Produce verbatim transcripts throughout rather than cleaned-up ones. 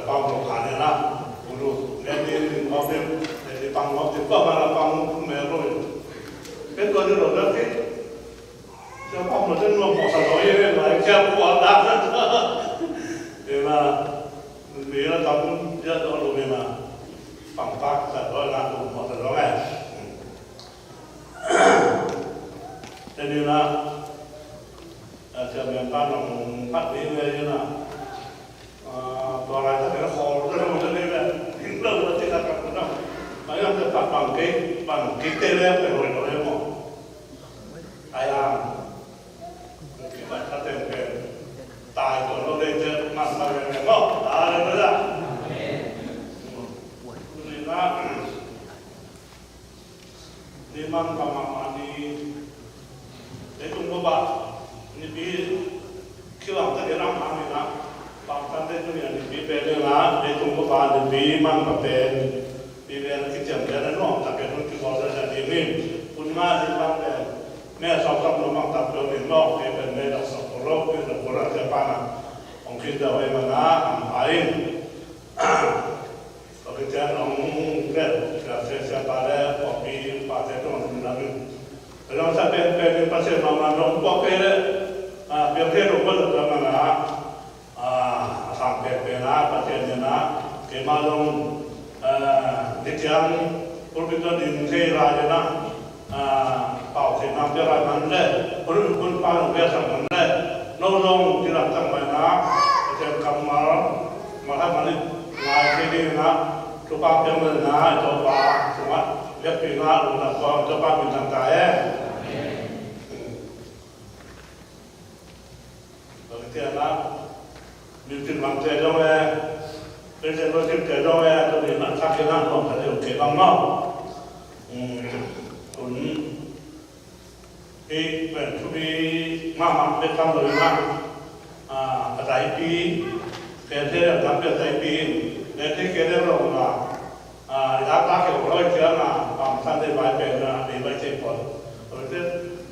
Pang lo ka ne na, ulu, ne ni ni ngau te, ne ni pang ngau te, pa ma la pang me lo. Ken ko ni lo da ti. Sia pang lo te no mo sa lo ye la, sia ko da. Te na, ni la tam ya do lo me na. Pang pa sa lo na ko mo sa lo me. Te ni na, a, sia me pa no mo pa ni me na. Tua lai tak kena khol ka dong ka dei ve. Ding lo ka ti ka ka kuna. Mai ang te pat bang kei, bang kei te le pe hoi hoi mo. Ai ang. Kei pat ka tem pe. Tai ko lo dei te man ma ve ve mo. Hallelujah. Ni na. Ni man ka mahmah ni. Leitung bup ah nipi kilang tak in a hang in a, bangtan leitung in a nipi pen in a, leitung bup ah nipi man ka pen, pi pen kiciam pen a nuam tak in hun kibawl pen a ding in, hun nga in bang pen, me sawm tak nuam bang tak pen in nuam, pi pen me tak sawm ko lo, pi tak ko lo, sia pa na, hong khin deuh ei man a, ang pa in. Pakician hong pen, sia, sia, sia pa le, pawlpi, pate tung hong lam in. Ka zong sa pen, pen, Pasian mah man zong pawlpi le, a, piang thei lo, pawlpi zong man a, a, a sang pen, pen a, Pasian in a, keimah zong, a, ni ciang, pulpit zong ding thei lai in a, a, pau thei nang pia lai man le, pulpit kun pa zong pia sang man le, no zong, ci lam sang mai na, Pasian kammal, Malhat mah ni ngai thei ding na, Topa piang mah na, Topa sungah biakpiakna lungdam ko, Topa min thang ta hen. Bang tiang na, music bang te zong le, praise and worship te zong le, tu ni na, thak kei na, nuam khat le, kei bang maw. Hmm, kun Hih pen thupi mahmah bek tham lo in ah, a taipi, Pentecost lam pen taipi in, Pentecost kei deuh lo in ah, i lak lak kei lo i ciang ah, Palm Sunday vai pen ah, dei vai thei pon. Tua te,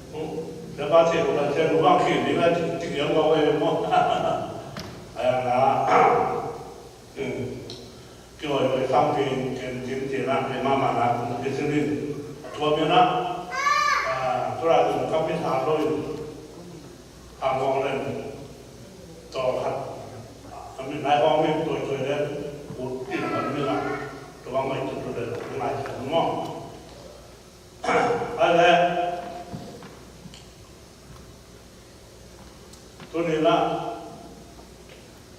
tua pa thei lo kan thei lo bang khin ding ah, ci, ci ngiam lo ei maw. Ai ang ah. Kihoihoi kham kei, ken, ken, ken a, ken mahmah na, ken, ken sinin. A thuam in a, a, tua lai tun kham mit hat lo in, kham hong len, tawh khat. A mit nai hong mit, tuai, tuai len, ut in a, mit a, tua bang mai tut, tut len, nai khat maw. Ai le, Tuni in ah,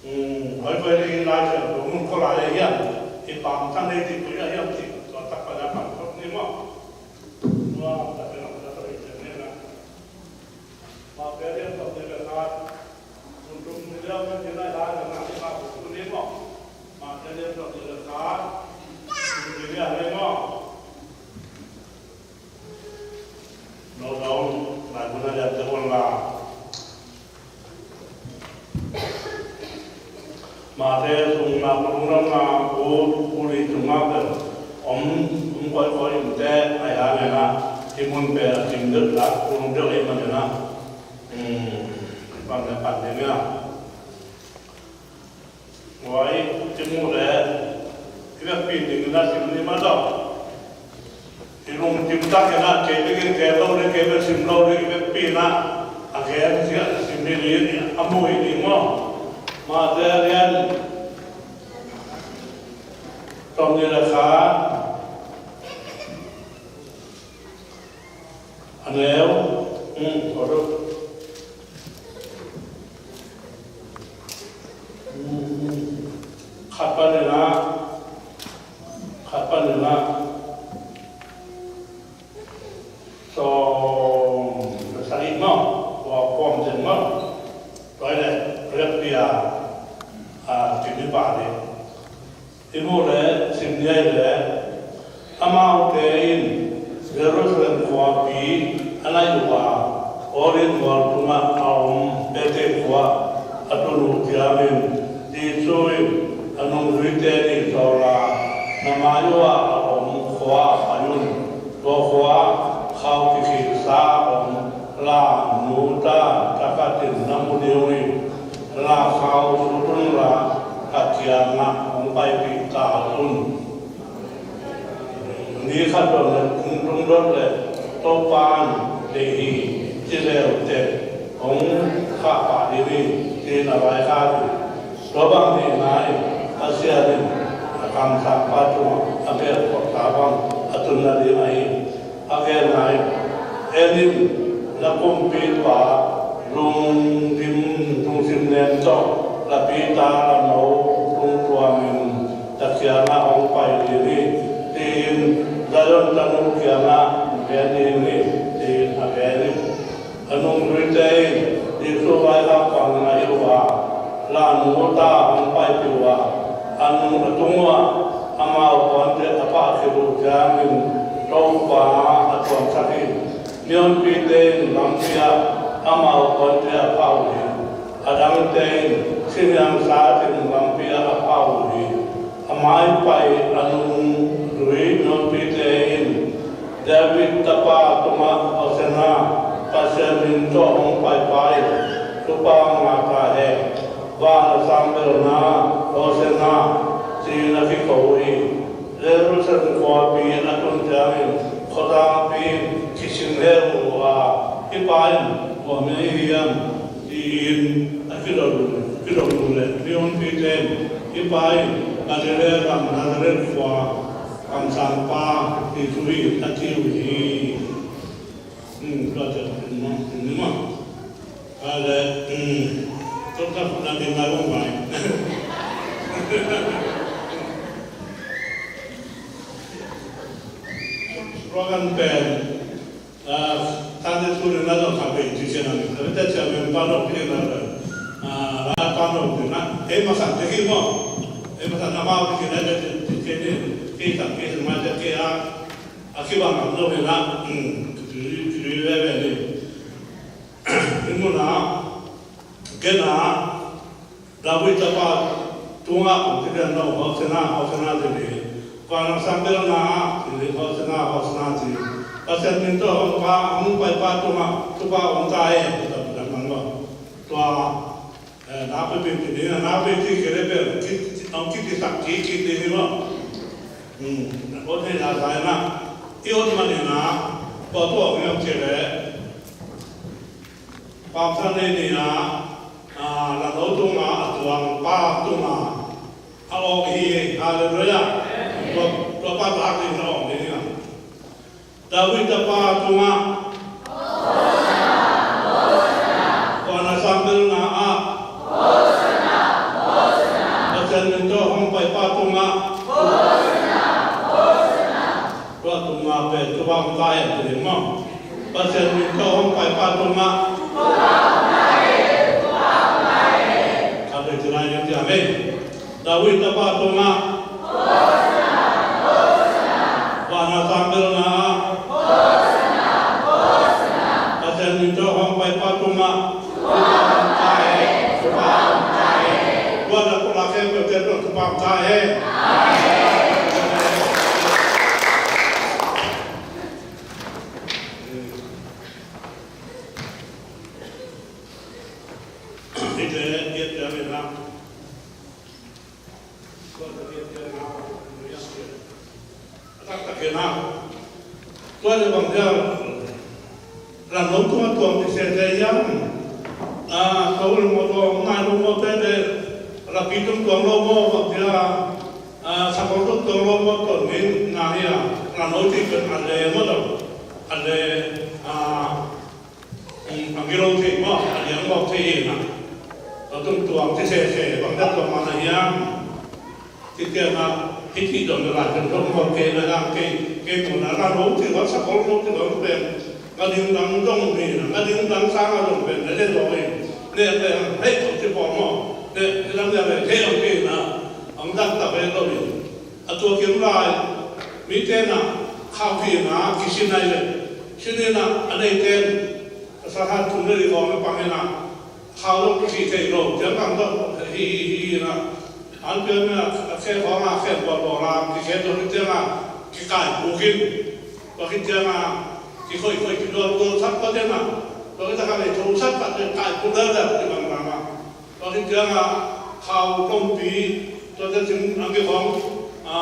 um, hoi hoi le i Lai Siangtho mun khualai ah hiam, i Palm Sunday cih koi ah hiam cih, tua tak pan a pan khop ni maw. Tua tak pan a pan khop ni na. Matthai lian sawm nih le khat, mun thum ni lian mun thum ni lian na, i Matthai thum ni maw. Matthai lian sawm nih le khat, mun thum ni lian ni maw. No dong, Bible na lian te hon la. Matthai sung na, lungdamna, u, u li sung na pen om, om koi koi in te, ai ha ne na, i mun pen a sim deuh la, ung deuh i man ne na. Hmm, pan ne, pan ne na. Tua i, i muh leh, i vekpi ding in a sim ni mah tawh. I lungsim tak in a, kei bek in gen lo ding, kei bek sim lo ding, i vekpi in a, a gen ciang sim ni ding, a mu hi ding maw. Matthai lian sawm nih le khat. A neu, um, ko duh. Um, um. Khat pan in a, khat pan in a. Sawm, sagih maw, tua kuam zen maw. Tua hi leh, rep pia, a, timi pa ding. I muh leh sim ni a, hi leh amaute in Jerusalem khuapi a naih uh a, Olive mual tungah a om Bethany khua a tun uh ciangin Jesu in a nungzuite nih sawl a, "Na mai uh ah a om khua ah pai un. Tua khua ah khau kikhihsa a om lam, nu ta, thakhatin na mu ding uh hi. Lam khau sut un la, Kiangah hong paipih ta un. Ni khat dong le kung tung dot le Topa in deih hi ci leuleu teh hong khah pah ding hi, ci-in a vaikhak hi. Tua bang deihna in Pasian in a kamsangpa tungah a belh khuakta bang a tun nading ahi hi. A genna in, en in, na kumpipa lungsim, lungsim nem tawh na pita na no lungtuam in, na kiangah hong pai ding hi, ci-in Zion tanu kiangah gen ding hi, ci-in a gen hi. A nungzuite in Jesu vaikhak bangin a hilh uh a, Lanu ta hong paipih uh a, a nung a tung uh a, amau puante a phah khit uh ciangin Topa a tuamsak hi. Mihonpite in lampi ah amau puante a phah uh hi. A dangte in siniangsa teng lampi ah a phah uh hi. A maipai a nungzui mihonpite in David tapa tungah Hosianna, Pasian min tawh hong paipa in thupha ngah ta hen. Van a sang belna Hosianna ci-in a kiko uh hi. Jerusalem khuapi a tun ciangin khuazangpi in kisin heuh uh a, hih pa in kua mi ahi hiam, ci-in a kidong, kidong uh leh mihonpite in hih pa in Galilee gam Nazareth khua kamsangpa Jesu hi, a ci uh hi. Hmm, tua ciang in mah, in mah. A le, hmm, tua ka na ding ngai wang wai. Program pen, ah, Sunday school na zong kha bei ci ciang a, ka bete ciang men pa nok pi na le, ah, la pa nok pi na, ei masa te ki mo, ei masa na ma pi na te te te ni, ki ta ki ma te ki a, a ki bang am no na, hmm, ki ki le le ni. Hih munah genah David tapa tungah kong kilian lo Hosianna, Hosianna ci hi. Vanlam sang belna ah Hosianna, Hosianna ci hi. Pasian min tawh hong pa, hong paipa tungah thupha om ta hen. Tua, tua, eh, nakpi pi ci ding, nakpi ci kei le bel, hong kitisak kik ding hi lo. Hmm, hong thei na sai na. I hong man hi na, tua tua hong hiam ci le. Palm Sunday ni-a, ah, Lano tungah a tuang pa tungah a awng hi. Halleluiah. Tua, tua pa tungah a awng hi. David tapa tungah, tua na sang belna ah, Pasian min tawh hong paipa tungah, tua tungah pen tua bang kai a tulim maw? Pasian min tawh hong paipa tungah. Ka doi ci lai ning ci a mei. David tapa tungah. Vanlam sang belna ah. Pasian min tawh hong paipa tungah. Tua na kula khe peuh te tawh thupha ta hen. Hih te, hih te, hih te, hih te. A taktak hi na. Tua leh bang dia, lam lo tua tuang ti se te hiam. A, ko lo mo tua ngai lo mo te le, lapi tung tuang lo mo bang dia, a, sakol tung tuang lo mo tuang min na hi a, lam lo ti pen a le mo tua, a le, a, a gilo thei maw, a liang mawk thei hi na. Tua tung tuang thei sese, bang dak tuang man a hiam. Ci ciangin, hih ci dong lai tung tuang mawk thei na hiam, kei, kei mu na la lo ci, wan sa kol lo ci dong pen. Nga ding dang dong hi na, nga ding dang sa nga dong pen, na le lo hi. Ne pen, hei, ong ci pawm maw. Ne, ci dang ne le, hei, ong ci na. Ong dang ta pen lo hi. A tua kim lai, mite na, khauh hi na, kisin nai le. Sin hi na, a nei ten. Sa han tum le li khawng a pang hi na, khau lo ki thei lo, tiang kang dok hi hi hi hi na. An pian na, a khe khawng a khe bawl bawl a, ki khe dok hi tiang a, ki kai puk in. Tua hi tiang a, ki khoi khoi ki dol dol sak pa tiang a, tua hi tiang a le tho sak pa tiang kai puk le le ki bang bang a. Tua hi tiang a, Khau kongpi, tuate cin a mi khong, a,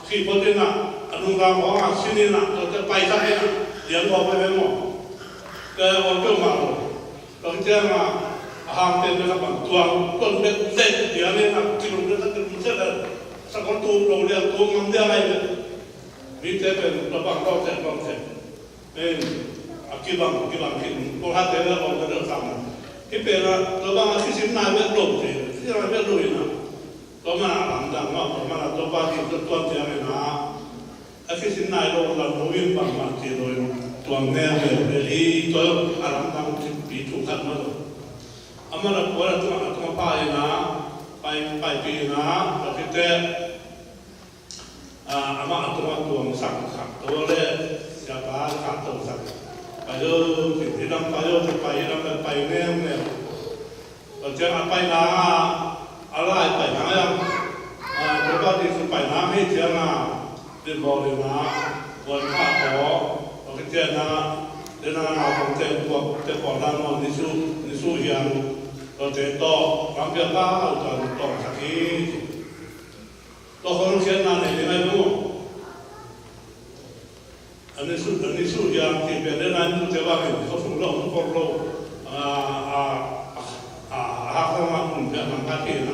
khih phot in a, a nungdang khong a sin in a, tuate paita in a, lian mawk veve maw. Ka awl peuhmah lo. Tua khit ciang a, a hangte in a bang tuang, tuang bet bet lian in a, kilum bet a kilum bet a, sakol tu lo lian tu ngam lian ai bet. Mite pen tua bang lawhte lawhte. Ei, a kibang, kibang khin, kawlhate la bang ka deuh sam. Hih pen a, tua bang a kisim nai bek lo te, kisim nai bek lo in a. Tua man a lamdang mah, tua man a Topa Jesu tuan ciang in a. A kisim nai lo lam lo in bangmah ci lo in, tuang neu le, le hi, tua a lamdang ci pi thu khat mah lo. A man a tua a tua, a tua pa in a, pai, pai pi in a, tua khit teh. Ah, amah a tungah tuangsak khat to le, siapa khat to sak. Pai lo, ci, hih lam pai lo, ci, pai, hih lam pai, pai neu neu. Tua ciang a paina, a lai paina yang, ah, Topa Jesu paina hih ciang a, limbaw lina, buan khat to, tua khit ciang a, lina na kong te buak, te buak dan maw, nisu, nisu hiang, tua te to, lam pia pa, tua tuangsak hi. Tua khong khiatna nei ding ahi maw? A nisu, a nisu hiang cih pen le nai mute bangin khua sung lo, hong kor lo. A, a, a, a, a hak lo mah mun pia nang ka ci na.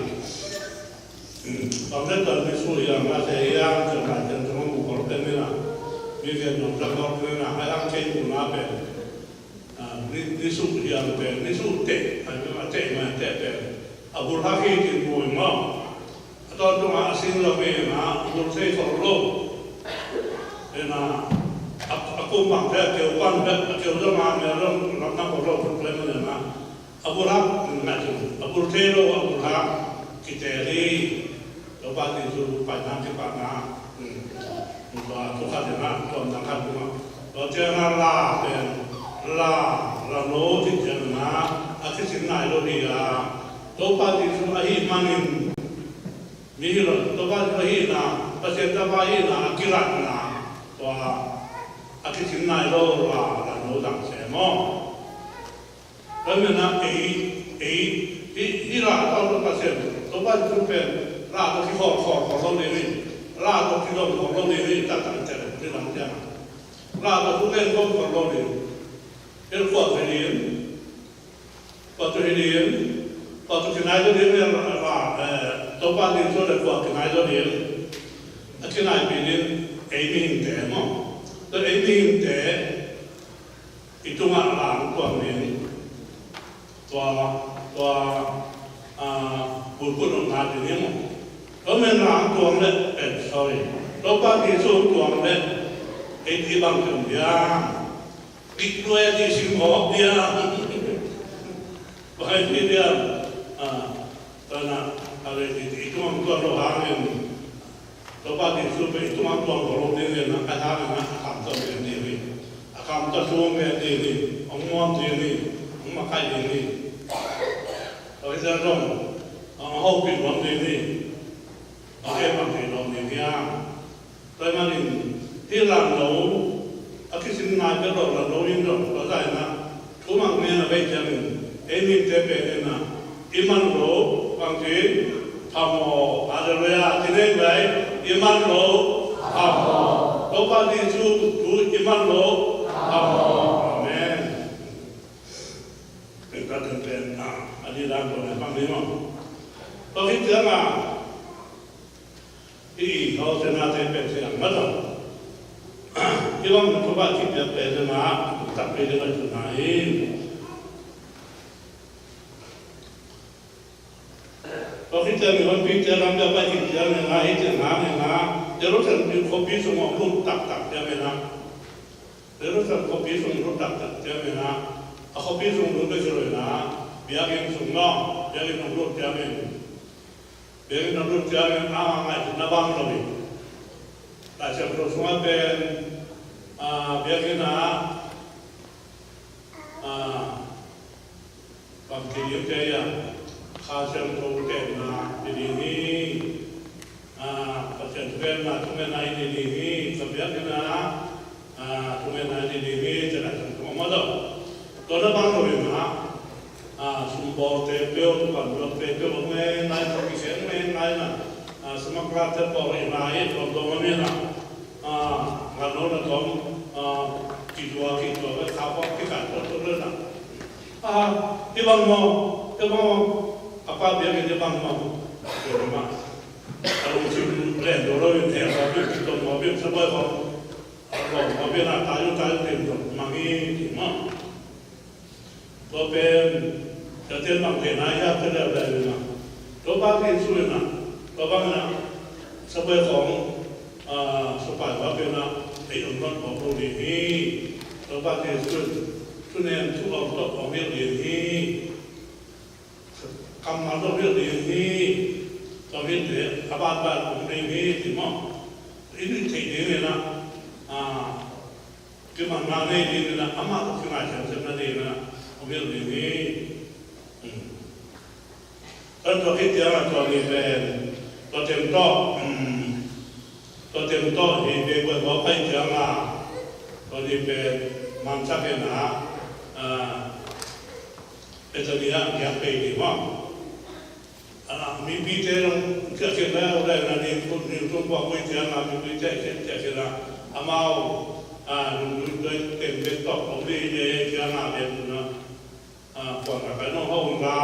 Hmm. Bang le tua nisu hiang la se hiang, ciang lai ciang ciang mu kor pen ni na. Mi ken nong ciang kor pen ni na, a hiang kei mu na pen. Ah, ni, nisu hiang pen, nisu teh, a, a teh ma teh pen. A bul hak hi cin mu maw. A tawntung a sing lo hi na, a bul thei khol lo. Hi na, a, a kum bang te, a keu pan te, a keu zong a, me zong lam na khol lo, kum pen ma na. A bul hak, na cin, a bul thei lo, a bul hak, kitel hi. Topa Jesu paina kipatna, um, tua thu khat in a, tua nang khat in a. Tua ciang a la pen, la, la no cih ciang a, a kisin nai lo hi a. Topa Jesu ahih manin, mi hi lo, Topa Jesu ahihna, Pasian tapa ahihna, a kilatna, tua, a kisin nai lo la, la no dang se maw. Tua manin a ei, ei, hih, hih la a tawh Pasian, Topa Jesu pen, la tawh kikhawlkhawl khol lo ding hi, la tawh kidom khol lo ding hi, taktak in tel, hih lam ciang. La tawh thu gen khol khol lo ding. Hih kua tawh hi ding, kua tawh hi ding, kua tawh kinai lo ding, la, la, eh, Topa Jesu le kua kinai lo ding. A kinai pi ding, ei mihingte maw. Tua ei mihingte, i tungah la hong tuang ding, tua, tua, ah, bulphuh nopna ding hi maw. Tua manin la hong tuang leh, eh, sorry. Topa Jesu hong tuang leh, ei, i bang ci hiam. Dik lua i sim awk hiam. Bang ci hiam. Ah, tua na, a le i, i tungah hong tuang lo hangin. Topa Jesu pen i tungah tuang khol lo ding hi na, a hang in a, a khamtawh ding hi. A khamtawh thu hong gen ding hi, hong muang ding hi, hong makaih ding hi. Tua hi ciang zong, a hopih nuam ding hi. A hopih nuam ding hi a. Tua ahih manin, hih la no, a kisin nai bek lo la no in zong, tua zah in a, thu mang men a bei ciangin, ei mite pen in a, i man lo, bang ci, phamawh, halleluiah, ci ding bai, i man lo, phamawh. Topa Jesu thu i man lo, phamawh. Amen. Pen ka pen pen, ah, a di dan ko na pang ni maw. Tua khit ciang a, i, i, hau ciang a te pen ciang ma tawh. I bang thu ba ci piak pen ciang a, tak pen ciang a ci na hi. Tua khit ciang i hong pi te lam pia pai khit ciang i nga hi ciang nga i nga. Jerusalem khuapi sung hong lut taktak ciang i nga. Jerusalem khuapi sung lut taktak ciang i nga. A khuapi sung lut bek hi lo i nga. Biakinn sung maw. Biakinn sung lut ciang i nga. Biakinn sung lut ciang i nga. A ngaihsutna bang lo hi. Lai Siangtho sungah pen, ah, biakinn ah, ah, bang ci ding te ia, Kha Siangtho tenna i ding hi, ah, Pasian thugenna, thugenna i ding hi, ka biakinn ah, ah, thugenna i ding hi, ci Lai Siangtho ah maw. Tua na bang lo in ah, ah, sum, Bawlte peuh, pan bawlte peuh, a ngai ngai, tawh kiseng ngai ngai na. A, smakla te pawl i ngai, tawm tawm a mi na. A, ngan lo na tawm, a, kizua, kizua, ka kha bawk, kikai bawk, tawm tawm na. A, i bang maw, i bang maw, a pa biak in i bang maw. Tawm ma. A lungsim len do lo in, he, a pa biak, kitawm, a pa biak, sa bai bawk. A lawm, a pa biak na, ta yu, ta yu, tawm tawm, mang i, ti maw. Tua pen, tua pen bang pen a, i hak pen leuleu in a. Tua bang pen su in a, tua bang in a, sapai khawng, a, sapai khawng pen a, ei om nawn khawng lo ding hi. Tua bang pen su in, su nen thu om tawh om hilh ding hi. Kammal tawh om hilh ding hi. Tua hilh ding, a banban om ding hi, ti maw. I nuih theih ding in a, a, kimanna nei ding in a, amah tawh kingai semsem na ding in a, om hilh ding hi. Hmm. Kan tua khit ciang a tua ni pen, tua teng tawh, hmm, tua teng tawh hi, Bethania khua pai ciang a, tua ni pen, mansak in a, a, Bethania kiang pai ding maw. A, mipite zong kiang, kiang lai, lai na ni, ni tung kuang kui ciang a, mipite kiang, kiang, kiang a, amau, a, nung nung doi teng bek tawh, om ni ni ciang a, bek na, a, kuang ka kai nong hau la,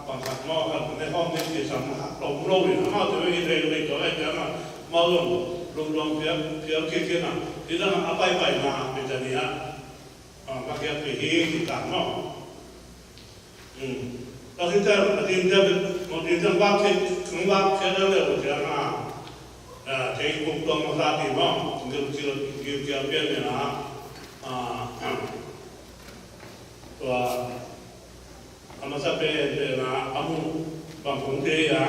kuang ka nong hau ne hau ni ci sam ha, tawm lo in, amau te i rei rei tawh lai ciang a, amau zong, lung luang piak, piak kiang kiang a, i dang a pai pai na, Bethania, a, ka kiang pai hi, ci ta maw. Hmm. Ka khit ciang, a ding ciang, a ding ciang bak khit, kong bak khit na le, uh, ciang a. A, thei kuk tuang masa ti maw, gil, gil, gil, gil pian ne na. A, tua, a masa pen, pen na, a mu, bang kong te ya.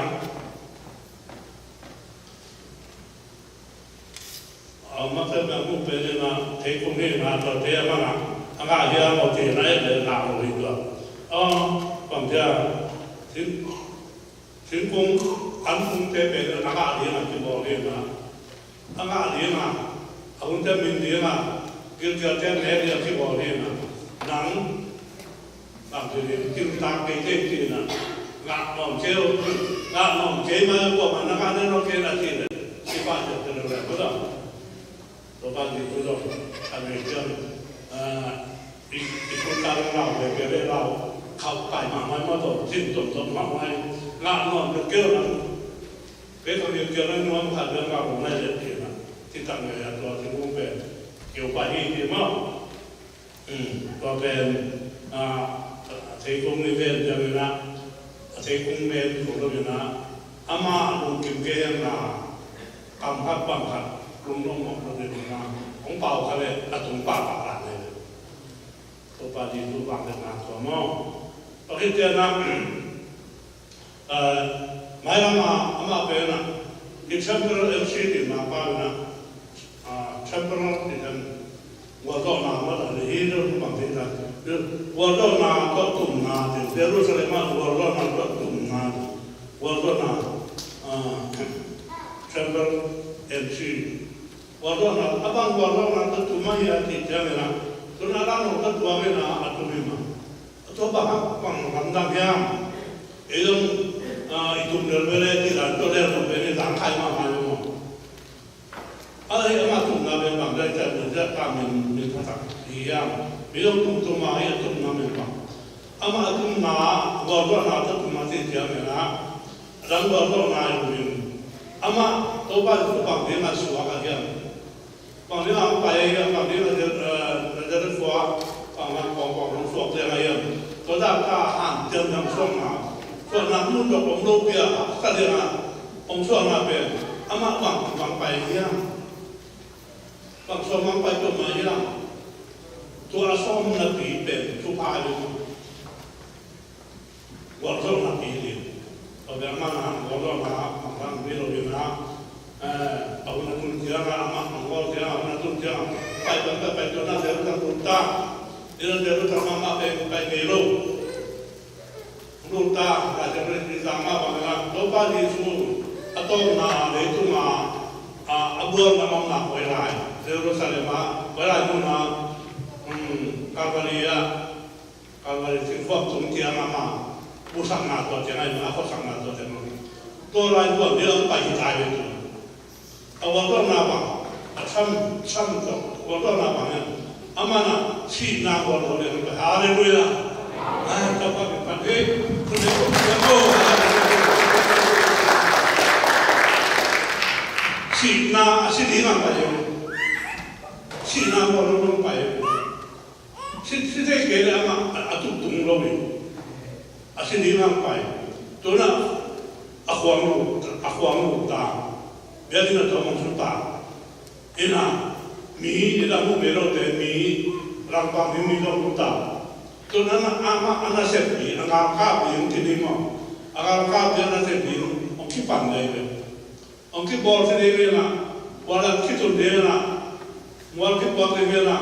A masa pen a mu pen in a, thei kung hi na, tua te a man a, a ngah hi a, tua te na, e le na, lo hi tua. A, bang tia, sin, sin kung, an kung te pen a ngah ding a kibawl hi na. A ngah ding a, a hun te min ding a, gilkial te ne ding a kibawl hi na. Nang, Bang ci ding, kin tak kei kei ci na. Ngah nuam kei, ngah nuam kei ma, kua ma na ngah ne nuam kei na ci na. Ci pa ci na le ko da. Ko pa ci ko da. A ne ciang, a, i, i ko ka le lau, le ke le lau. Khau kai ma mai ma to, cin tom tom ma mai. Ngah nuam le kei na. Pe ko le kei na nuam ka le ngah nuam le kei na. Ci tak ne ya to ci mu pe. Kei pa hi ci ma. Um, tua pen, a, a theikung ni ven ciang in a, a theikung ven kong lo in a, amah lungkim kei in a, kam khat bang khat, lungnuam mawk lo in a, hong pau khat le, a tung pa pa khat le. Topa Jesu bang le na tua maw. Tua khit ciang a, Aa, mailam ah amah pen ah, i temple M C ti mah pa pen ah, aa, temple ti pen gualzawhna mah ta hi, Hebrew bang ti ta. Gualzawhna tawh tumna ti, Jerusalem ah gualzawhna tawh tumna ti. Gualzawhna, aa, temple M C. Gualzawhna, a bang gualzawhna tawh tum ahi a ti ciangin ah, tun a lam tawh tum ahi na a tum hi mah. Tua bang hang bang lamdang hiam? Ei zong, ah, i tum lel vele, ti dan tua lel zong vele, dang khai mahmah lo maw. A lei ama tumna pen bang dai, tua tua ka min, min phatak hi hiam? Mi zong tum tum a, ei a tumna min bang. Ama a tumna, gualzawhna tua tum a ti ciang ina, dang gualzawhna i min. Ama Topa tua bang ding a suak a hiam? Bang ding a hong pai, bang ding a, eh, Nazareth khua, bang a kong, kong hong suak ding a hiam. Tua dak ta han tiam dang suakna, suakna mun dong om lo pia, ka ding a hong suakna pen. Amah bang, bang pai hiam. Bang sawm bang pai tua mah hiam. Tua a sawm na pi pen, thupha ding. Gualzawhna pi hi. Tua bek mah na, gualzawhna mangthang hi lo hi na. Eh, a hun a tun ciang a, amah manggual ciang a, a hun a tun ciang a. Pai pen pai pai tua na Jerusalem lut ta. Ina Jerusalem amah pen pai ngei lo. Lut ta, na Jerusalem lut ta mah bang na. Topa Jesu a tawpna leitung a, a, a bualna omna koi lai. Jerusalem a, koi lai mun a, um, Calvary a. Kalvari singkhuam tung ciang amah Khuasakna tua ciang a, a khuasakna tua ciang a, tua lai tua ni lam pai hi tai ve tu. A gualzawhna bang, a tham, tham tawh gualzawhna bang in, amah na sihna gualzawh lian pai. Halleluiah. Ai, Topa min phat hi. Thunei ko, thunei ko. Sihna, a si ding a pai hi. Sihna gualzawh lian pai hi. Si, si thei kei leh amah a, a tup tung lo hi. A si ding a pai. Tu-in a khuang lo, a khuang lo ta. Biakinn ah tawm hong su ta. Inn ah mi, inn ah mu ngei lote mi, langpang ding mi zong mu ta. Tu-in a, a, a, a nasep ding, a galkap ding ci ding maw. A galkap ding, a nasep ding hong kipan ngei ve. Hong kibawl khin ding in ah, pualam kitun ding in ah, mual kipuak ding in ah,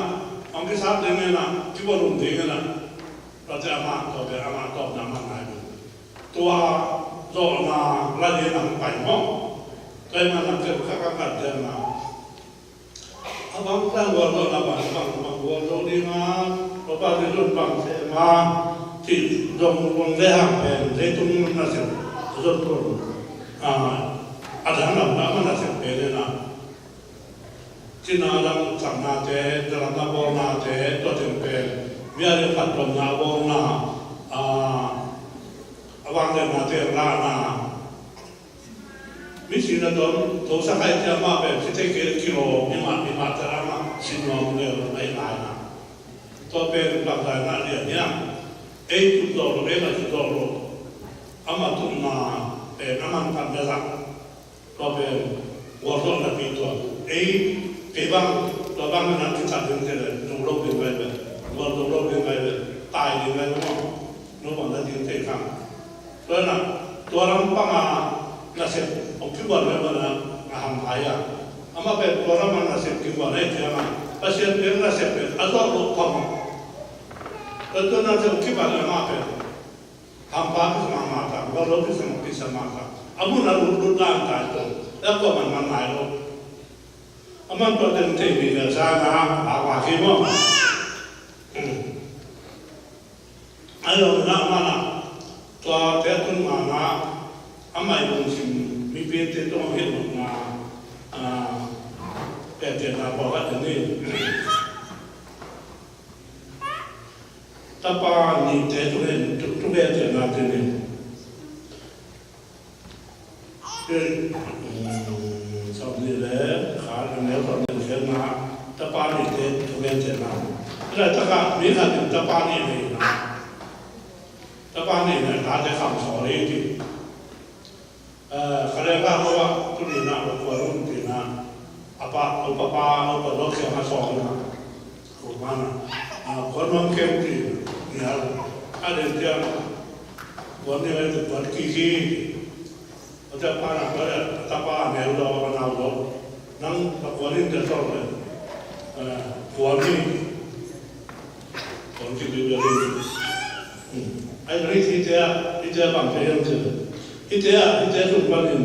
hong kisat ding in ah, kibawl um ding in ah. Tua te amah tawh, amah tawh na amah ngai ding. Tua zawhna la ding in ah hong pai maw. Tua ahih manin ah kei ka, ka, ka ngat ding in ah. A bang tang gualzawhna bang, bang, bang gualzawh ding a, Topa Jesu in bang sem a, cih zong, zong le hang pen, leitung nasep, zon tun, a, a dang lam, a nasep pen in a, cina dang saknate, dalam na bawlnate, tua teng pen, mi a ding phattuamna bawlna, a, a vangliatnate lahna, Mi sihna tawh, tawh sa khai ciang mah pen, si thei kei leh kilawm, mi mah, mi mah te amah, si nuam lel, a hi nai na. Tua pen, bangzah na lian hiam. Ei tup zawh lo, ei mah tup zawh lo. Amah tupna pen, amah pan na zak. Tua pen, gualzawhna pi tua. Ei, kei bang, tua bang na kitat ding te leh, nung lo ding pai pen, gualzo lo ding pai pen, tai ding pai pen, no bang na ding te kang. Tua na, tua lampang a nasep hong kiguan le mana a hampha hi a. Amah pen tua lam a nasep kiguan ahih ciangin Pasian pen nasep pen a zawh loh phamawh. Tua, tua nasep hong kiguan le amah pen hampha kisa mahmah ta, gualzo kisa, kisa mahmah ta. A mun a lutlut dan tai tua, a kuaman man nai lo. Aman tua teng thei mi le sa na, a, a, a, hi maw. Hmm. A hi lo na, amah na, tua te a tun ma na, amah i lungsim mipite tung a hih lo na, a, te te na pawlkhat te ni. Tapa nihte tung he, tung, tung he te na te ni. Sawmnih le khat, a neu sawmnih le khat na, tapa nihte thungen ciatna. Hih laitak ah mi khat in tapa nih nei na. Tapa nih na, tate kham sawl hi ci. Eh, ka lengpa ko ah, tuni na, ka kuan un ci na. A pa, a papa, a pa dawk kiang a sawng na. Ko ma na. A, kuan nuam kei un ci. Nia, a den ciang. Kuan nih, kuan kik hi. A tapa na, a tapa a neu zaw, a nau zaw. Nang a kuan in te sawng le. Eh, kuan hi. Kuan kik hi. Hmm. Ai, ri hi te a, hi te a bang te hiam ci. Hi te a, hi te sung panin.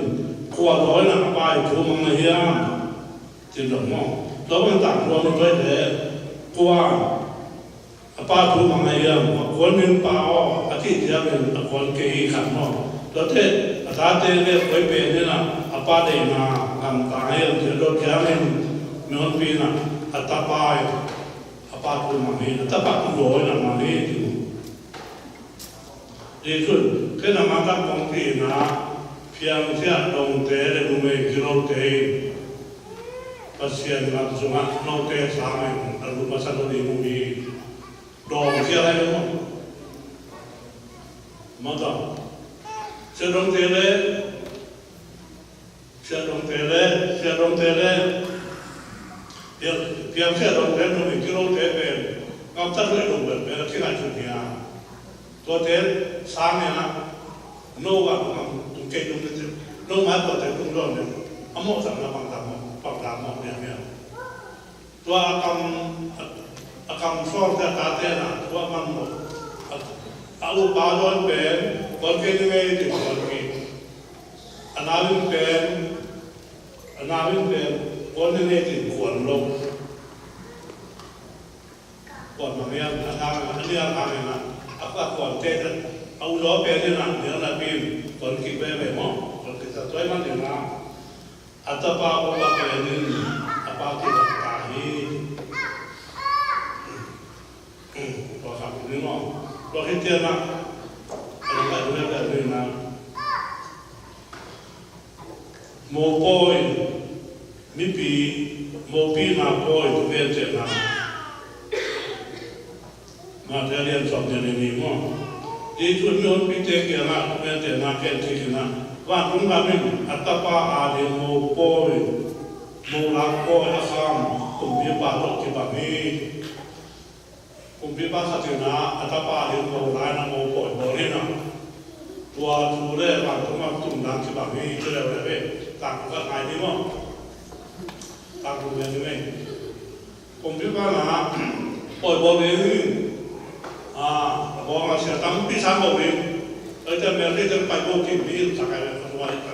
Kua zaw in a pa i thu mang na hiam. Cin dong maw. Tua bang tang tua mi tua hi te. Kua. A pa thu mang a hiam, a kuan min pa aw, a cih ciangin a kuan kei hi khan maw. Tuate, a tate le koi pen in a, a pa deihna gamtang a hiam cih dot ciangin, mi honpi in a, a tapa in, a pa thu mang hi, a tapa thu dawi in a mang hi, ci. Jesu'n, kei na mah tak kong ci in a, Phiangsiah dongte le numei kilote in, Pasian gam sungah note sangin a lut masa lo ding uh hi. Dawng sia lai lo. Mata. Sia dongte le, sia dongte le, sia dongte le. Piang, piang sia dongte, no mi kilo te pen. Ngam ta lo dong pen, pen a kingai tu nia. Tuate sangin a. No wa ngam tung kei tung te. No ma tuate tung dong le. Amo sang na pang ta mo, pang ta mo nia nia. Tua a kam, a, a kam sawng te a tate na, tua man lo. A, a upa zaw in pen, kuan kei ni ngei ti kuan kei. A nau in pen, a nau in pen, kuan ni ngei ti kuan lo. Kuan mang hiam, a nau, a nia mang hiam, a, a kuan te na. A u zaw pen in ah, nial na pi in, kon kik veve maw, kon kik sa tuai man in ah, a tapa ko pa pen in, a pa kidap ta hi. Tua kha pi ni maw, tua khit ciang ah, a nang ka du veve in ah. Mopawi, mipi, mopina pawi, thugentehna. Matthai a lian sawm nih le nih maw. Jesuh in mihonpite kiangah thugentehna gen kik in ah, vantung gam in a tapa ading mopawi, molak pawi a kham kumpipa tawh kibang hi. Kumpipa khat in ah, a tapa ading mo lai in ah mopawi bawl in ah, tua thu le vantung gam tung dan kibang hi, ci leuleu ve. Tangthu khat ngai ni maw. Tangthu ngai ni ve. Kumpipa in ah pawi bawl ding hi. A, a bawl a sia tampi sang bawl ding. Ei te mel te pai bawl kik ding, sa kai le ka tua hi ka.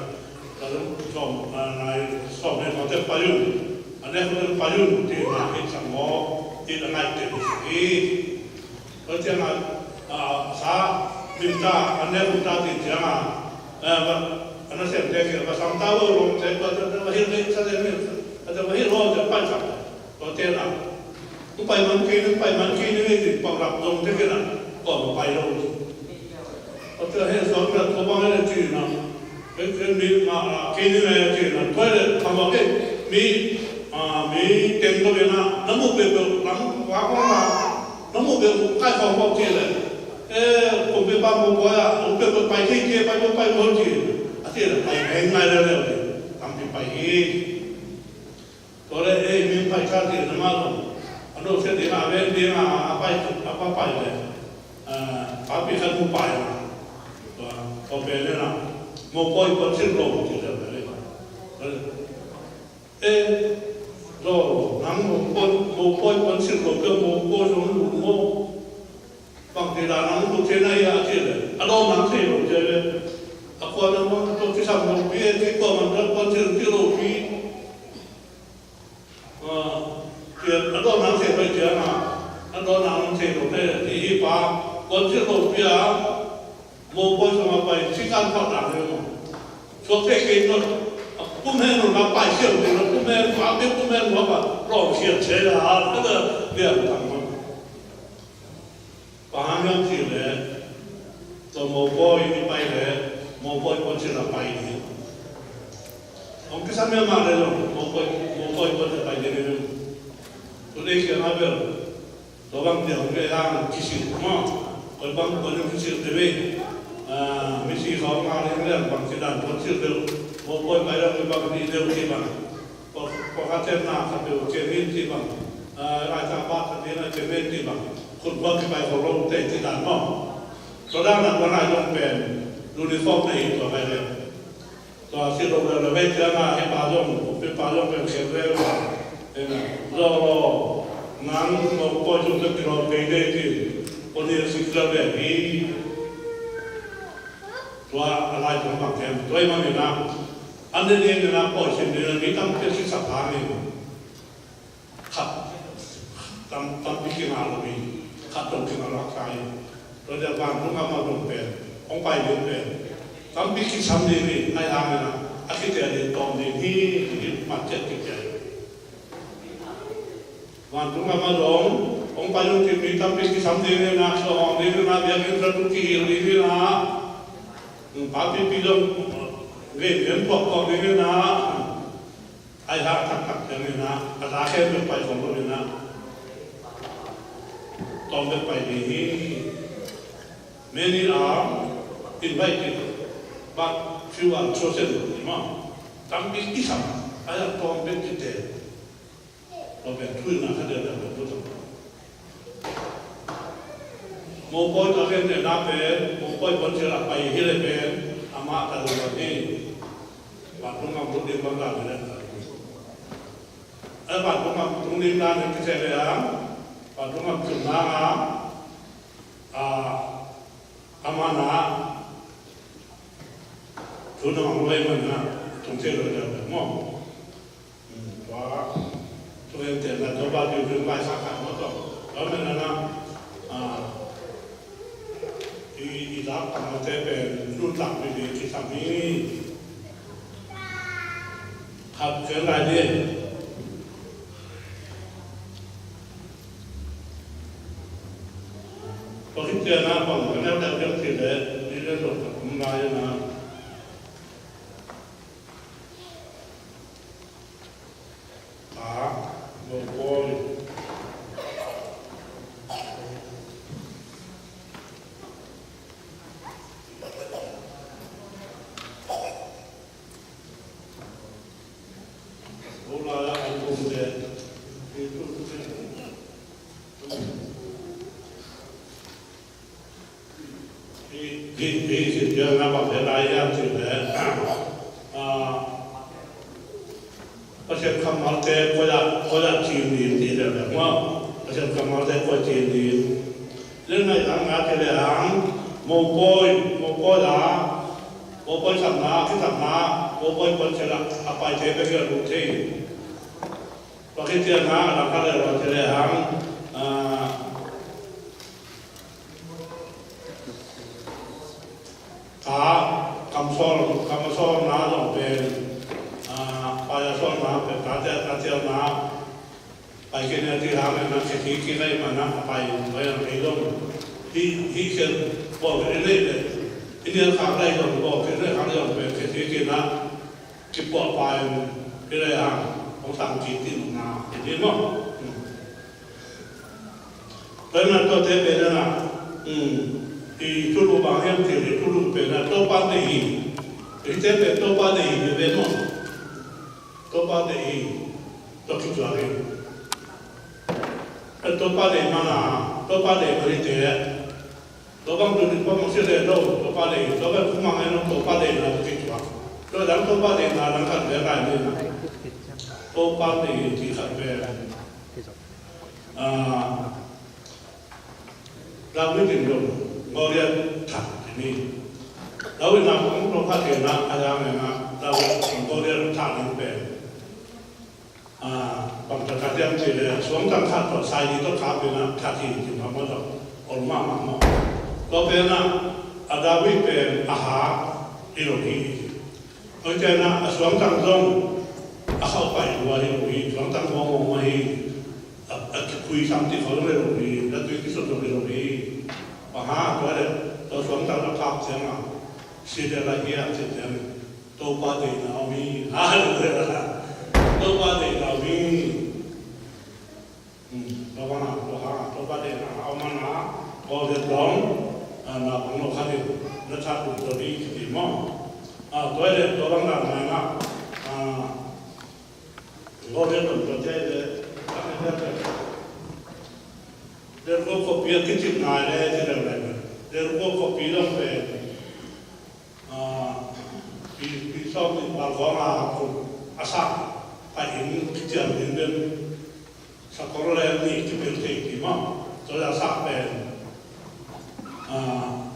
Ka lung sawm, a, nai sawm ne sawm te pai un. A nek un pai un, ci in ah, hi sang maw, ci in ah ngai te hi. Tua ciang a, a, sa, lim ta, a nek lim ta ci ciang a, eh, va, a nasem te kiang va sam ta lo, lo, te, tua, tua, tua, va hil, hil, sa, te, mi, sa, te, va hil, lo, te, pai sa. Tua ciang a, pai man kei, pai man kei, ni, ni, tua, lap dong te kiang a, tua, va pai lo. Tua ciang a, he, sa, tua, tua, bang, he, ci na. Kei, kei mi, a, a, kei ni le kei na, tua le, kham lo kei, mi, a, mi teng ko ve na, na mu peuhpeuh, lam, wa ko na, na mu peuh, kai khawng ko ci le. E, kumpipa mu ko ya, mu peuhpeuh pai kei kei, pai ko, pai ko ci. A ci le, pai heng ngai le le, tampi pai hi. Tua le, ei, mi pai kha ti na ma lo. A do se ti na, ve ti na, a pai, a pa pai le. A, pa pi kha mu pai na. Tua, tua pe le na. Mo poi pon sin lo ti le le. E, lo, nang mo pon, mo poi pon sin lo ke mo poi lo lu mo. Bang ti la nang tu te na ya ti le. A lo nang ti lo ti le. A kua nang mo tu ti sam lo pi e ti kua man pon sin ti lo pi. A, tua, a dawn nang thei pai ciang a, a dawn nang thei lo te, ti hi pa, kuan thei lo pia, mo poi sung a pai, si kan pa dang le mo. Suak thei kei no, a kum he no na pai siau te no, kum he no, a te kum he no pa, lawng siau te la, a te lian tang mo. Bang hang hiam cih leh, tua mopawi i pai leh, mopawi puancil a pai ding. Hong kisam hiam mah leh zong, mopawi, mopawi puancil a pai ding. Tun ei kiangah bel, tua bang tiang hong vei hang kisil maw. Koi bang, koi bang kisil te vei. Ah, misi khawng a leng leng bang kidan puancil bel, mopawi pai leh koi bang dih deuh kibang. Pawlkhat ten na khat peuh kem in cih bang, Laitang pa khat in a kem in cih bang, khutbah kipai khol lo te cih dan maw. Tua dan a tua nai zong pen uniform na hi tua kai leh. Tua si lo leh leh vei ciang a he pa zong, he pa zong pen khem leh. Zo lo, nang lo poi zong te kilawm kei dei cih, poni a sik leh hi. Tua a lai tua bang kem, tua i man in a, an dei ding in a poi sin ding in a, mi tampi a sik sak hang in. Khat tam, tampi kinga lo hi, khat dong kinga lak kai. Tua dia vantung a ma dong pen, hong pai ding pen. Tampi kisam ding hi, ai hang in a, a kitel ding tawm ding hi, hi, hi, mat ciat kitel. Vantung a ma dong, hong pai dong ki mi tampi kisam ding hi na, so hong ding hi na, biakinn sa tu kihil ding hi na. Papipi dong, ngeih pian puakpuak ding hi na. Ai hak taktak ciang in a, a za khempeuh pai khawm lo in a, tawm bek pai ding hi. Many are invited, but few are chosen, maw. Tampi kisam, ai a tawm bek kite. Tua pen thu in a kha deuh deuh pen thu tam. Mopawi tua pen nena pen, mopawi puancil a pai hi leh pen, amah ta lo hi. Vantung gam lut ding bang dan hi leh. Ai vantung gam tung ding dan hi kiseh leh a, vantung gam tung na a, a, amah na, thu na mang lo hi man na, tung thei lo hi maw. Tua, tua en te na tua ba tiu tiu mai sa khat maw tua. Tua men na na, a, i, i lak Khen lai ni. Tua khit ciangin ah bang ka neu deuh deuh ci leh ni le lo ka kum lai in ah. Ka, lo pawi. Hi, hi, hi, hi, hi, na bang te lai ya ci le. Ah, Pasian kammalte koi ah, koi ah ci ni ti le le maw. Pasian kammalte koi ci ni. Le nai ang a ci le ang, mopawi, mopawi la, mopawi sapna, kisapna, mopawi koi ci la, a pai te pe ki a lu te. Tua khit ciangin ah a dang khat le lo ci le hang, ah, ka, kam sawl, kam sawlna zong pen, ah, pai a sawlna pen, tate, tate na, pai kei na ci hang na, kei kei kei kai ma na, pai, pai ang kei zong. Hi, hi kei, bawl kei nei le, hi ni a khak lai zong, bawl kei nei khak zong pen, kei kei kei na, kipuah pa in i le a hong tang kik ding na i ding maw? Tua na tuate pen na, i thulu bang hiam cih leh thulu pen na Topa deih hi. Hihte pen Topa deih hi ve maw? Topa deih hi. Tua kituak hi. Topa deih man a, Topa deih man hihte. Tua bang tuni pa mong si le lo, Topa deih, tua bang kumang e lo, Topa deihna tua kituak. Tua dang Topa deihna dang khat ve lai ni na. Topa deih ci khat ve. Ah, David in lo, Goliath that ni. David na kong lo khat ke na, a yang na, David Goliath that ni pe. Ah, bang tak tak hiam cih leh, suangtang khat tawh saini tawh kap in ah that hi, ci mahmah tawh, ol mahmah maw. Tua pen ah, a David pen a ha hi lo hi. Tua ciangin ah, a suangtang zong a khauh pai lua hi lo hi, suangtang mawngmawng mah hi. A, a kikhui sam cih khawng zong hi lo hi, a tui kisot zong hi lo hi. Bang hang, tua leh, tua suangtang a kap ciangin ah, si leh lai hi a, ci ciangin. Topa deihna om hi. Halleluiah. Topa deihna om hi. Hmm, tua bang a, tua bang a, Topa deihna om a na, Goliath dong, ah, na bang lo khat in, na that uh tua ding ci maw. Ah, tua leh, tua bang a na, ah, Goliath dong tua te leh, ah, Jericho khuapi a kicip nai leh, ci leh leh. Jericho khuapi dong pen. Ah, pi, pi sawm nih val khawng a kut a sak, a inn kiciam ding den, sakol le nih kipel thei kei maw. Tua a sak pen, ah,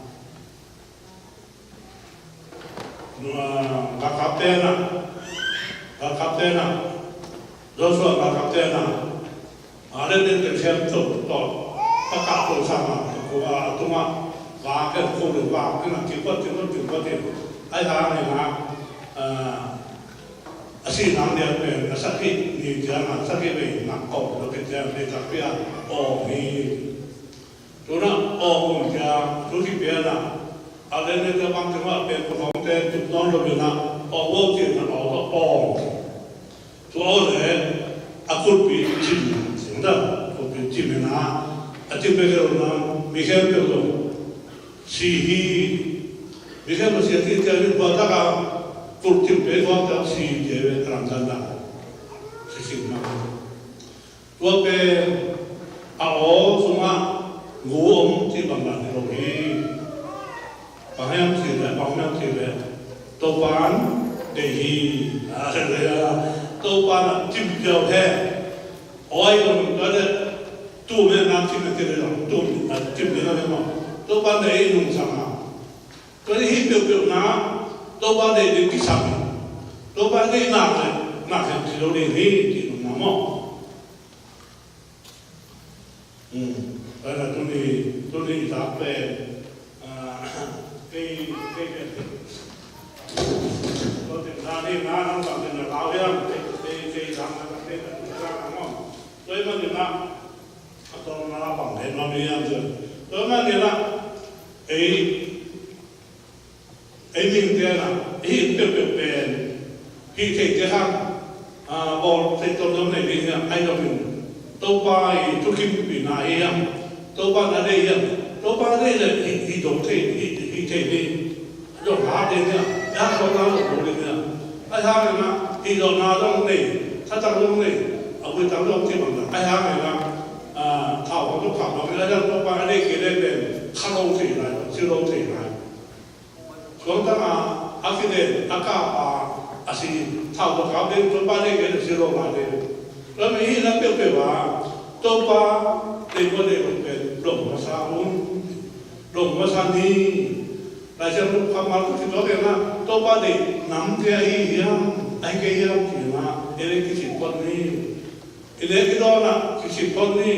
ah, galkapte na, galkapte na, Joshua galkapte na, a, len den tel khem to, to, takah to sang a, ko a, tung a, vak ken ko le vak ken a, kipot, kipot, kipot, kipot. Ai hang ne na, a, a si nang lian pen, a sakhi ni ciang a, sakhi vei nak ko, lo ke ciang, le takpi a, o ni. Tuna awng um cia, tu ci pian a, a len le tua bang tua pen tua khawngte tup nawn lo in a, awng lo ci in a, awng lo awng. Tua awng le, a kulpi cim, sing da, kulpi cim in a, a cim peuh lo na, mi khempeuh lo. Si hi, mi khempeuh si a ci cia, mi kua tak a, kulpi cim peuh kua tak si cia ve, a lam dan da. Si sing na. Tua pen a aw sungah gu om cih bang dan hi lo hi. Bang hiam cih leh, bang hiam cih leh, Topa'n deih hi. Halleluiah. Topa'n a cim piau he. Aw, i om tua leh, tu me na cim na cim leh, tu a cim leh na me maw. Topa'n deih hi nung sang a. Tua hi peuhpeuh na, Topa deih ding kisam. Topa deih nak leh, nak hiam cih lo ding hi, cih nung na maw. Hmm. Tua na tuni, tuni i tak pen, ah, kei, kei pen. Tua pen na ni na nang bang pen na lau hiam. Tua ahih manin ah ei, ei mihingte in ah ei hih peuhpeuh pen hih theite khat bawl thei tuamtuam nei ding hiam? Ahi zongin Topa i thukimpihna hi hiam? Topa na deih hiam? Topa deih leh hih, hih dong thei, hih, hih thei ding. Zong hak ding hiam? Hak suakna zong lo ding hiam? Ahi hangin ah hih zawhna zong nei, thatang zong nei, a buitang zong ci bangzah. Ahi hangin ah thau hong zong khak lo, ahi hangin Topa a deih kei leh pen kha lo thei lai, si lo thei lai. Suangtang a, a kiden a kap a, a si, thau tawh kap ding, Topa deih kei leh si lo lai ding. Tua mi hihna peuhpeuh ah Topa deih mawk deih lo pen dong masa un, dong masa ni. Laisiangtho kammal khat kituak in ah Topa deih namte ahi hiam, ahi kei hiam ci in ah ei leh kisit phot ni. I nek i dawn ah kisit phot ni.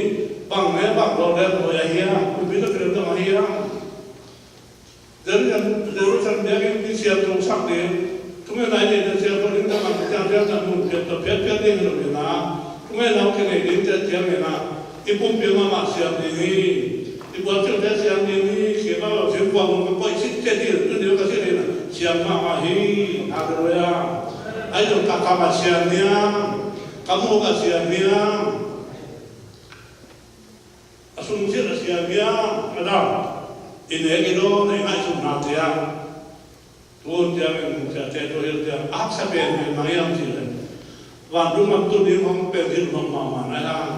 Bang ne bang dawn leh hoih ahi hiam, kumpi tawh kilem dong ahi hiam? Jerusalem, Jerusalem biakinn i siamtho sak ding, thungetna i neih ding siamtho ding, Damaskus ciangciang mun phiat tawh phiatphiat ding hi lo in ah, thungetna hong kinei ding ciangciang in ah i pumpi mahmah siam ding hi. I buaicingte siam ding hi. Kei bang lo sin kuang hong ka koih sit ciat ding, tuni hong ka sit ding in ah siam mahmah hi. Halleluiah. Ahi zong ka kam ah siam hiam, ka muk ah siam hiam, a sungsit a siam hiam, a dang i nek i dawn, i ngaihsutnate ah. Tun ciangin siate tua hilh ciang a haksa pen pen bang hiam cih leh vantung gam tun ding hong pen hilh mahmah na hi hang.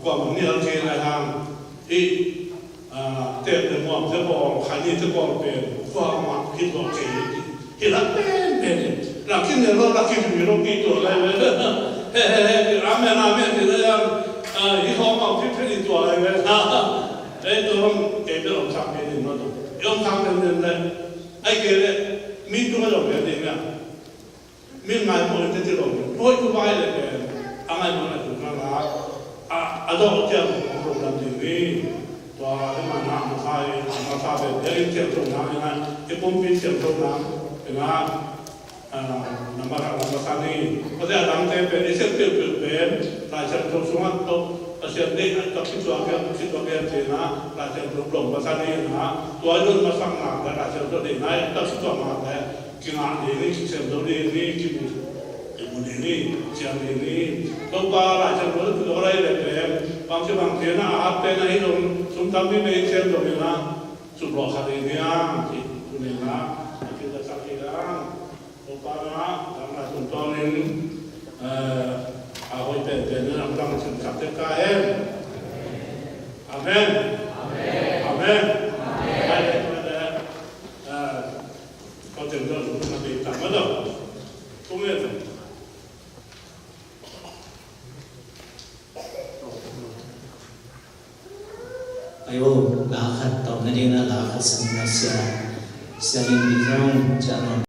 Kuamah nial kei na hi hang. Hih teep le muamte bawl, khainite bawl pen kuamah hilh zawh kei hi. Hi lak penpen hi. Lak khin ne lo, lak khin mi lo, kei tua lai ve. He, he, he, amen, amen, hi lai ang. Hi hawm ang, phi, phi, tua lai ve. Ei tua hong, kei bel hong sang kei ding mah tua. Ei hong sang penpen le. Ai kei le, mi tua zong kei ding a. Mi ngai mo le te ti lo. Tua tua vai le pen. A ngai mo le tua la. A, a dawh ciang hong lam ding hi. Tua, ei man na, a masa, a masa pen. Ei siam tua na, ei ngai. Ei pumpi siam tua na. Ei ngai. Nambat khat, nambat khat ni. Tua a dangte pen, i sep peuhpeuh pen Laisiangtho sungah tawh Pasian deih a tawh kituak hiam, kituak hiam cihna, Laisiangtho dong masa ni na. Tua i dong masak nak leh Laisiangtho deihna a tawh kituak nak leh kingah ding hi, kisiamtho ding hi, kimu, kimu ding hi, siam ding hi. Topa Laisiangtho tawh kituak lai leh pen bangci bang cihna a hat pen ahi zong sum tampi bei siamtho ding na. Sum lawh kha ding hiam cih tu ni na. A cih la sak hi dang. Topa na, dang na tungtawnin, eh, a hoih penpen in a dang cimsak tek ta hen. Amen. Amen. Amen. Amen. Amen. Eh, ko teng dong na ding ta ma dong. Tung e. Ayo, la khat tawh na ding na la khat sang na sia. Sia ling di zong, sia